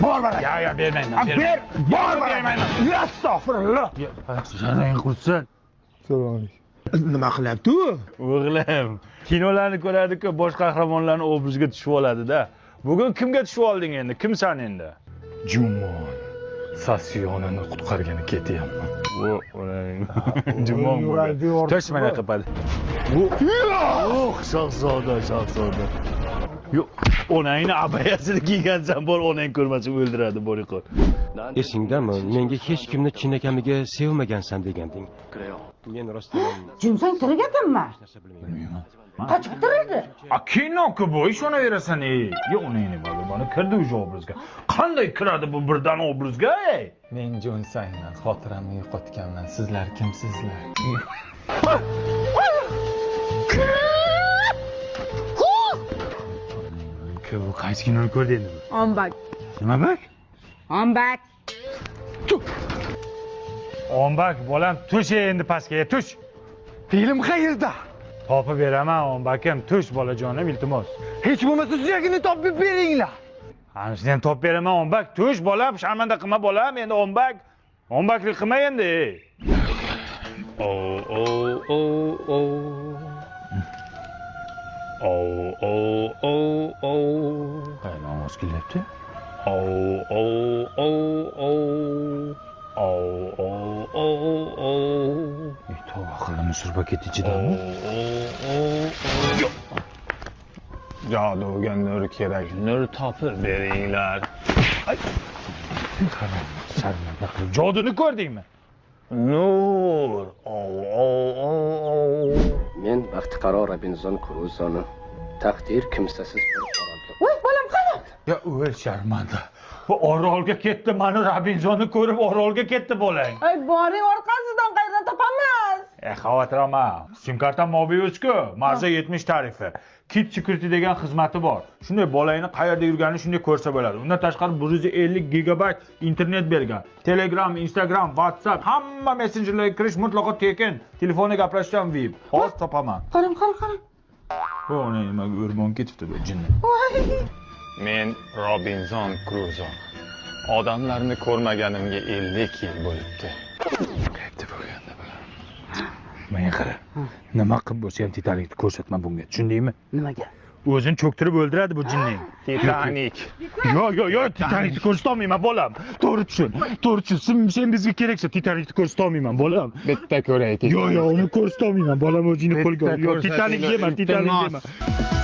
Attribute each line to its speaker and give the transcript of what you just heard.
Speaker 1: Bor baraka.
Speaker 2: Ya, ya, bermayman.
Speaker 1: Ber, bor
Speaker 2: bermayman.
Speaker 1: Astag'firulloh.
Speaker 2: Janing qursin.
Speaker 1: Assalomu alaykum. Nima qilyapti u?
Speaker 2: O'g'lim, kinolarni ko'radi-ku, bosh qahramonlarni obrazga tushib oladi-da. Bugun kimga tushib olding endi? Kimsan endi?
Speaker 3: Jumon Sasiyonini qutqargani ketyapman.
Speaker 2: Jumon. Tosh mana qiladi. Oh, shahzoda, shahzoda. Yo'q, onangni abayasini kiygansan, bor onang ko'rmasa o'ldiradi, boriqor.
Speaker 4: Esingdami, menga hech kimni chinakamiga sevmagansan deganding. Men rostdan
Speaker 5: Jimsan tirik ekanmi?
Speaker 4: hech narsa bilmayman.
Speaker 5: Qachon tirildi?
Speaker 2: A kino-ku bu, ishonaverasan ey. Yo'q, onangni bor, mana kirdi o'sha obrazga. Qanday kiradi bu birdan obrazga, ey?
Speaker 3: Men Jon Sayman, xotiramni yo'qotganman. Sizlar kimsizlar?
Speaker 2: Bu qaysi kinoni ko'rdi endi bu?
Speaker 5: Ombak.
Speaker 2: Nima bak?
Speaker 5: Ombak.
Speaker 2: Ombak, bolam, tush endi pastga, tush.
Speaker 1: Film qayerda?
Speaker 2: Topib beraman, Ombakim, tush bolajonim, iltimos.
Speaker 1: Hech bo'lmasa suyagini topib beringlar.
Speaker 2: Ana shuni ham topib beraman, Ombak, tush bolam, sharmanda qilma bolam, endi Ombak. Ombaklik qilma endi. O o o o. O o o o. Qayerdan ovoz kelyapti? O o o o. O o o o. Tavba qildim, surbaketi ichidami?
Speaker 3: Joduga nur kerak, nur topib beringlar.
Speaker 2: Sharmanda qilib, joduni ko'rdingmi?
Speaker 3: Nur. O o o o.
Speaker 4: Men baxtiqaro Robinzon Kruzoni taqdir kimsasiz bir orolga.
Speaker 5: Voy, bolam qani?
Speaker 2: Ya o'l sharmanda. Bu orolga ketdi, mani Robinzonni ko'rib orolga ketdi bolang.
Speaker 5: Ay, boring orqasidan qayerdan topamiz?
Speaker 2: Xavotir olma. Sim kartam Mobius-ku, Marza 70 tarifi. Kit Security degan xizmati bor. Shunday bolangni qayerda yurganini shunday ko'rsa bo'ladi. Undan tashqari 150 gigabayt internet bergan. Telegram, Instagram, WhatsApp hamma messenjerlarga kirish mutlaqo tekin. Telefonda gaplashishdan VIP. Hozir topaman.
Speaker 5: Qarang, qarang, qarang.
Speaker 2: Bu ona nimaga o'rmon ketibdi bu jinni.
Speaker 5: Voy.
Speaker 3: Men Robinzon Kruzo. Odamlarni ko'rmaganimga 50 yil bo'libdi.
Speaker 2: Qayerda bo'lganda bilan. Menga qara. Nima qilib bo'lsa ham Titanikni ko'rsatma bunga. Tushundingmi?
Speaker 5: Nimaga?
Speaker 2: O'zini cho'ktirib o'ldiradi bu jinning.
Speaker 3: Titanik.
Speaker 2: Yo'q, yo'q, yo'q, Titanikni ko'rsatolmayman bolam. To'g'ri tushun. To'g'ri tushun. Sen bizga keraksan, Titanikni ko'rsatolmayman bolam.
Speaker 3: Bitta ko'ray.
Speaker 2: Yo'q, yo'q, uni ko'rsatolmayman bolam, o'zingni qo'lga ol. Yo'q, Titanik yema, Titanik yema.